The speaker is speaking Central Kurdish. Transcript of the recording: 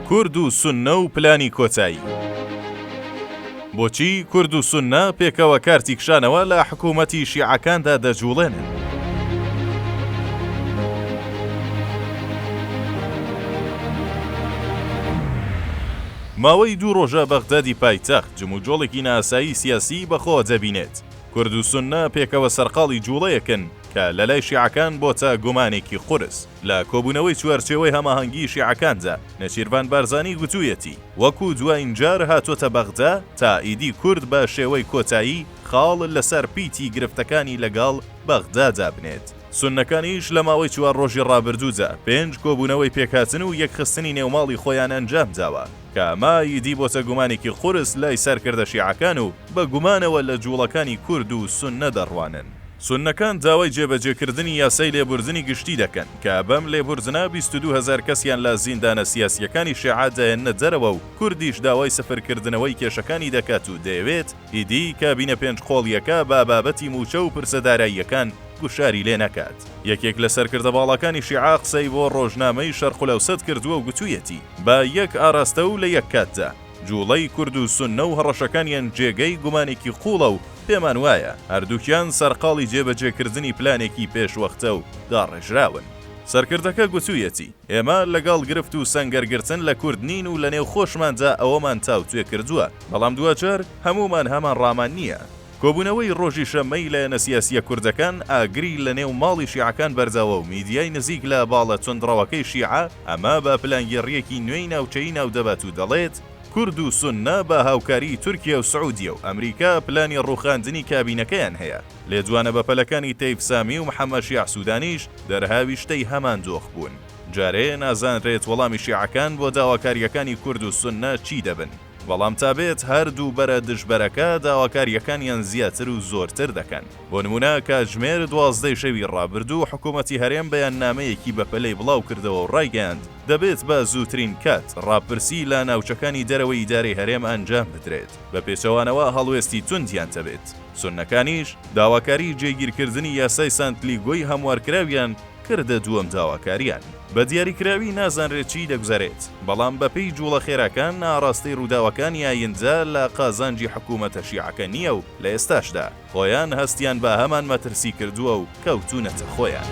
کورد و سوننە و پلانی کۆتایی. بۆچی کورد و سوننە پێکەوە کارتی کشانەوە لە حکوومەتی شیعەکاندا دەجووڵێنن؟ ماوەی دوو ڕۆژە بەغدادی پایتەخت جموجۆڵێکی نائاسایی سیاسی بەخۆوە دەبینێت. کورد و سوننە پێکەوە سەرقاڵی جووڵەیەکن کە لەلای شیعەکان بۆتە گومانێکی قورس. لە کۆبوونەوەی چوارچێوەی هەماهەنگیی شیعەکاندا، نێچیرڤان بارزانی گوتوویەتی، وەکو دوایین جار هاتۆتە بەغدا تا ئیدی کورد بە شێوەی کۆتایی خاڵ لەسەر پیتی گرفتەکانی لەگەڵ بەغدا دابنێت. سوننەکانیش لە ماوەی چوار ڕۆژی ڕابردوودا پێنج کۆبوونەوەی پێکهاتن و یەکخستنی نێوماڵی خۆیان ئەنجامداوە، کە ئەمە ئیدی بۆتە گومانێکی قورس لای سەرکردە شیعەکان و بە گومانەوە لە جووڵەکانی کورد و سوننە دەڕوانن. سوننەکان داوای جێبەجێکردنی یاسای لێبوردنی گشتی دەکەن، کە بەم لێبوردنە 22 هەزار کەسیان لە زیندانە سیاسییەکانی شیعە دەهێننە دەرەوە و کوردیش داوای سفرکردنەوەی کێشەکانی دەکات و دەیەوێت ئیدی کابینە پێنج قۆڵییەکە بە بابەتی مووچە و پرسە داراییەکان گوشاری لێ نەکات. یەکێک لە سەرکردە باڵاکانی شیعە قسەی بۆ ڕۆژنامەی شەرقولئەوسەت کردووە و گوتوویەتی، بە یەک ئاراستە و لە یەک کاتدا، جووڵەی کورد و سوننە و هەڕەشەکانیان جێگەی گومانێکی قووڵە و پێمان وایە هەردووکیان سەرقاڵی جێبەجێکردنی پلانێکی پێشوەختە و داڕێژراون. سەرکردەکە گوتوویەتی، ئێمە لەگەڵ گرفت و سەنگەرگرتن لە کورد نین و لەنێو خۆشماندا ئەوەمان تاوتوێ کردووە، بەڵام دواجار هەموومان هەمان ڕامان نییە. کۆبوونەوەی ڕۆژی شەممەی لایەنە سیاسییە کوردەکان ئاگری لەنێو ماڵی شیعەکان بەرداوە و میدیای نزیک لە باڵە توندڕەوەکەی شیعە ئەمە بە پلانگێڕییەکی نوێی ناوچەیی ناودەبات و دەڵێت، کورد و سوننە بە هاوکاریی تورکیا و سعودیە و ئەمریکا پلانی ڕووخاندنی کابینەکەیان هەیە. لێدوانە بەپەلەکانی تەیف سامی و محەمەد شیاع سودانیش دەرهاویشتەی هەمان دۆخ بوون. جارێ نازانرێت وەڵامی شیعەکان بۆ داواکارییەکانی کورد و سوننە چی دەبن. بەڵام تا بێت هەردوو بەرە دژبەرەکە داواکارییەکانیان زیاتر و زۆرتر دەکەن. بۆ نموونە کاتژمێر دوازدەی شەوی ڕابردوو حکوومەتی هەرێم بەیاننامەیەکی بەپەلەی بڵاوکردەوە و ڕایگەیاند، دەبێت بە زووترین کات ڕاپرسی لە ناوچەکانی دەرەوەی ئیدارەی هەرێم ئەنجام بدرێت، بە پێچەوانەوە هەڵوێستی توندیان دەبێت. سوننەکانیش داواکاریی جێگیرکردنی یاسای سانتلیگۆی هەموارکراویان کردە دووەم داواکاریان. بە دیاریکراوی نازانرێت چی دەگوزەرێت، بەڵام بەپێی جوڵە خێراکان ئاڕاستەی ڕووداوەکانی ئایندە لە قازانجی حکوومەتە شیعەکە نییە و لە ئێستاشدا خۆیان هەستیان بە هەمان مەترسی کردووە و کەوتوونەتە خۆیان.